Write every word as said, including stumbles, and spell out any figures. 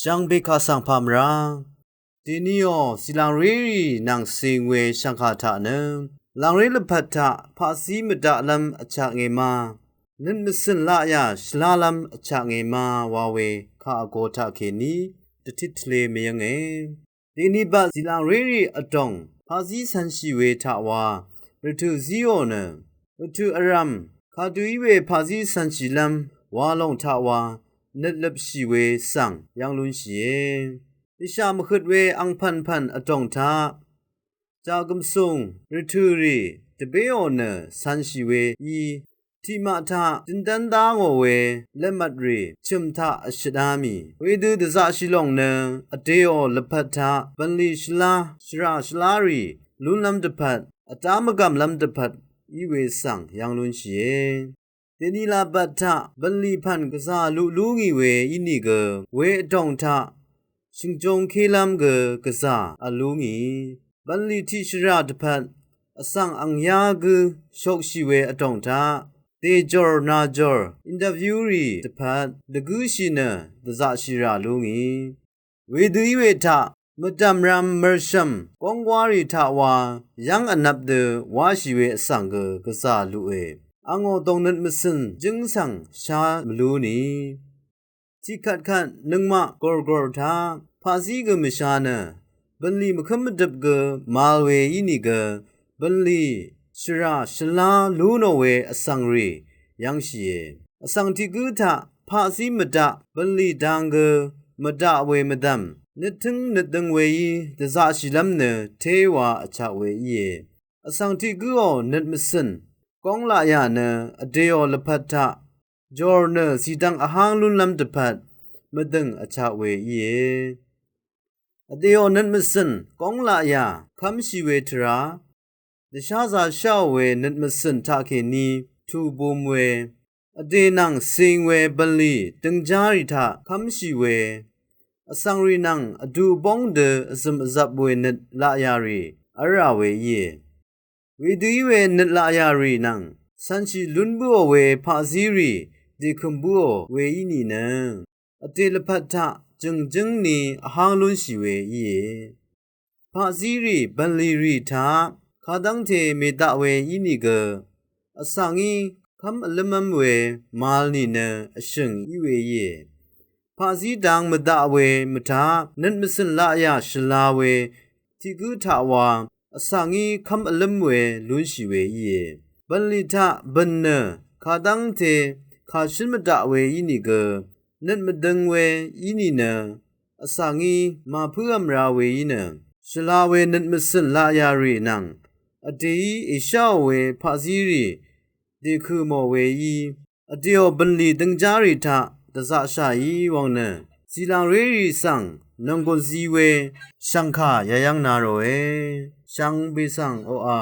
Shvngbe kà svng pà mvrá. Dèní ò, zìlàngré rì nvng cìng we shv̀ngkà taq nø, làngré lvpat taq paqzí mvdaqlv́m vchaknge ma, nøt mvcø̀n laqyà shvlálv́m vchaknge ma wa we kà vgo taq kèní dvtit tvle mvyǿnge. Dèní baq zìlàngré rì vdòng paqzí cv̄nshì we taq wa rvtø̀ zíò nø, rvtø̀ vrv̀m kadø í we paqzí cv̄nshìlv́m wa lòng taq wa nøt løpshì we svng yv́ng lúnshìe. Dvshà mvhøt we angpv̀npv̀n vdòng taq jàgv̀msùng rvtø̀ rì dvbéò nø cv̄nshì we í, tiqmaq taq døndv́n dá ngò we lvmvt rì chø̀m taq vshøtá mì. Wedø dvzaqshì lòng nø vdèò lvpat taq bv̀nlì shvlá shvrà shvlá rì lúnlv́m dvpvt, vdá mvgv̀mlv́m dvpvt í we svng yv́ng lúnshìe. Dèní laqbat taq bv̀nlì pv̀n gvzà luq lú ngì we ínìgø, we vdòng taq shø̀ngjongkélv́m gø gvzà vlú ngì. Bv̀nlì tiqshvrà dvpvt vsvng angyá gǿ shokshì we vdòng taq dèjòr nàjòr interview rì dvpvt dvgǿshì nø dvzaqshì rà lú ngì. Wedø í we taq mvdv̀mrvm mv̀rshv̀m gónggwá rì taq wa yv́ng vnvp dø wáshì we vsvng gø gvzà luqe. Angò dòngnøt mvcø̀n jǿng svng shá mvlú ni. Tiqkvtkvt nøngmaq gòrgòr taq paqzí gø mvsha nø, bv̀nlì mvkǿm mvdøp gø màvl we ínìgø, bv̀nlì shvrà shvlá lú nò we vsvng rì yv́ngshìe. Vsvng tiq gǿ taq paqzí mvdaq bv̀nlì dang gø mvdaq we mvdv̀m, nøttǿng nøtdøng weí dvzaqshìlv́m nø téwa vchaq we íe. Vsvng tiq gǿò nøt mvcø̀n góng laqyà nø vdèò lvpat taq jòr nø zìdvng vháng lúnlv́m dvpvt mvdø̀ng vchaq we íe. Vdèò nøt mvcø̀n góng laqyà kv́mshì we tvrà, dvsházā sháò we nøt mvcø̀n taqkèní tùbum we, vdè nvng cing we bv̀nlì døngjá rì taq kv́mshì we, vsvng rì nvng vdu bóng dø vzø̀m vzvp we nøt laqyà rì v́lrà we íe. Wedø í we nøt laqyà rì nvng cv̄nshì lún bǿò we paqzí rì dèkø̀m bǿò we í nìnø, vdè lvpat taq jø̀ngjǿng ni vháng lúnshì we íe. Paqzí rì bv̀nlì rì taq kadv́ngte mèdaq we ínìgø, vsvngí kv́m vlǿmv́m we màvl nìnø vshø̀ng í we íe. Paqzí dang mvdaq we mvtaq nøt mvcø̀n laqyà shvla we tiq gǿ taq wa vsvngí kv́m vlǿm we lúnshì we íe. Bv̀nlì taq bø̀n nø kadv́ngte kàshǿn mvdaq we ínìgø, nøt mvdøng we í nìnø, vsvngí màpǿvm ra we í nø, shvla we nøt mvcø̀n laqyà rì nvng vdèí èsháò we paqzí rì dèkø̀mò we í, vdèò bv̀nlì døngjá rì taq dvzaqshàí wvng nø, zìlàngré rì svng nònggùn zi we shv̀ngkà yayv́ng na ròe. Shvngbe svng oqà.